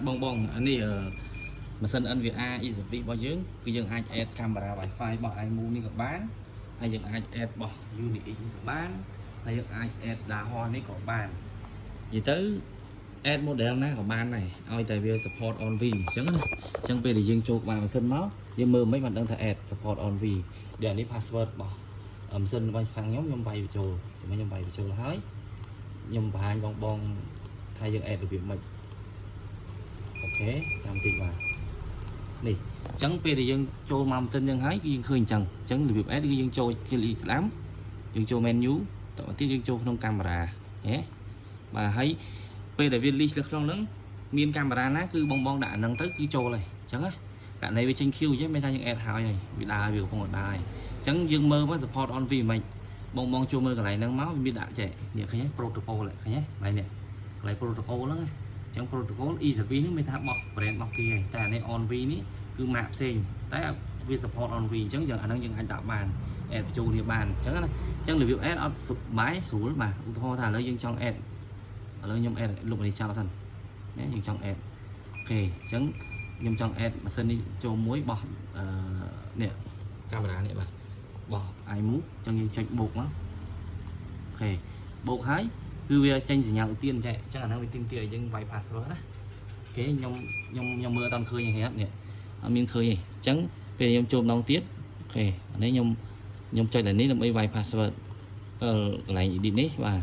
បងបងអានេះម៉ាស៊ីន NVR EZVIZ របស់យើងគឺយើងអាច add កាមេរ៉ា Wi-Fi របស់ imou នេះក៏បានហើយយើងអាច add របស់ Unix នេះក៏បានហើយយើងអាច add Dahua នេះក៏បាននិយាយទៅ add model ណាក៏បានដែរឲ្យតែវា support ONVI អញ្ចឹងណាអញ្ចឹងពេលដែលយើងចូលក្បាលម៉ាស៊ីនមកយើងមើលមិនបានដឹងថា add support ONVI ដែលនេះ password របស់ម៉ាស៊ីនរបស់ខាងខ្ញុំខ្ញុំវាយបញ្ចូលខ្ញុំវាយបញ្ចូលហើយខ្ញុំបង្ហាញបងបងថាយើង add របៀបម៉េច OK តាមតិចបាទនេះអញ្ចឹងពេលដែលយើងចូលមកម៉ាស៊ីនយើងហើយគឺយើងឃើញអញ្ចឹងអញ្ចឹងរបៀប add គឺយើងចូលគីលីស្ដាំយើងចូល menu តទៅទៀតយើងចូលក្នុងកាមេរ៉ាហេបាទហើយពេលដែលវា list នៅក្នុងហ្នឹងមានកាមេរ៉ាណាគឺបងបងដាក់អាហ្នឹងទៅគឺចូលហើយអញ្ចឹងណាករណីវាចេញ Q អញ្ចឹងមានថាយើង add ហើយហើយវាដើរវាកំពុងតែដើរហើយអញ្ចឹងយើងមើលមក support ONVI មិនបងបងចូលមើលកន្លែងហ្នឹងមកវាមានដាក់ចេះនេះឃើញទេ protocol ឃើញទេកន្លែងនេះកន្លែង protocol ហ្នឹងណាអញ្ចឹង protocol EZVIZ នេះមានថាបោះ brand របស់គេហើយតែអានេះ ONVI នេះគឺម៉ាកផ្សេងតែវា support ONVI អញ្ចឹងយើងអាហ្នឹងយើងអាចដាក់បាន add បញ្ចូលគ្នាបានអញ្ចឹងណាអញ្ចឹងរបៀប add អត់សុបាយស្រួលបាទឧទាហរណ៍ថាឥឡូវយើងចង់ add ឥឡូវខ្ញុំ add លុបនេះចោលសិនណាយើងចង់ add OK អញ្ចឹងខ្ញុំចង់ add ម៉ាស៊ីននេះចូលមួយបោះអឺនេះកាមេរ៉ានេះបាទបោះ imou អញ្ចឹងយើងចុចបូកមក OK បូកហើយគឺវាចេញសញ្ញាឧទានចេះអញ្ចឹងអាហ្នឹងវាទាមទារឲ្យយើងវាយ password ណា OK ខ្ញុំខ្ញុំខ្ញុំមើលអត់ឃើញទេនេះអត់មានឃើញទេអញ្ចឹងពេលខ្ញុំចូលម្ដងទៀត OK អានេះខ្ញុំខ្ញុំចុចលើនេះដើម្បីវាយ password អឺកន្លែង edit នេះបាទ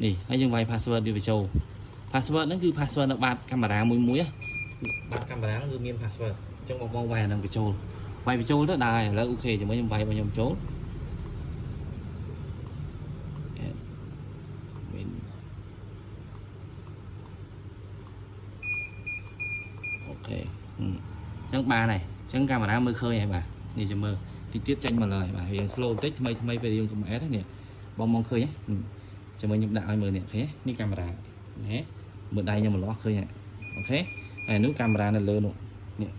នេះហើយយើងវាយ password វាបញ្ចូល password ហ្នឹងគឺ password នៅបាតកាមេរ៉ាមួយមួយបាតកាមេរ៉ាហ្នឹងគឺមាន password អញ្ចឹងបងបងវាយអាហ្នឹងបញ្ចូលវាយបញ្ចូលទៅដែរឥឡូវ OK ជាមួយខ្ញុំវាយរបស់ខ្ញុំចូល admin OK អញ្ចឹងបានហើយអញ្ចឹងកាមេរ៉ាមើលឃើញហើយបាទនេះចាំមើលតិចទៀតចេញមកឡើយបាទវា slow បន្តិចថ្មីថ្មីពេលយើងកុំ add នេះបងមកឃើញហ៎ចាំមើលខ្ញុំដាក់ឲ្យមើលនេះឃើញនេះកាមេរ៉ានេះមើលដៃខ្ញុំម្លោះឃើញ OK ហើយនោះកាមេរ៉ានៅលើនោះនេះ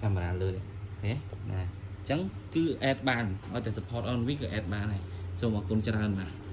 កាមេរ៉ាលើនេះ OK ណាអញ្ចឹងគឺ add បានឲ្យតែ support ONVI គឺ add បានហើយសូមអរគុណច្រើនបាទ។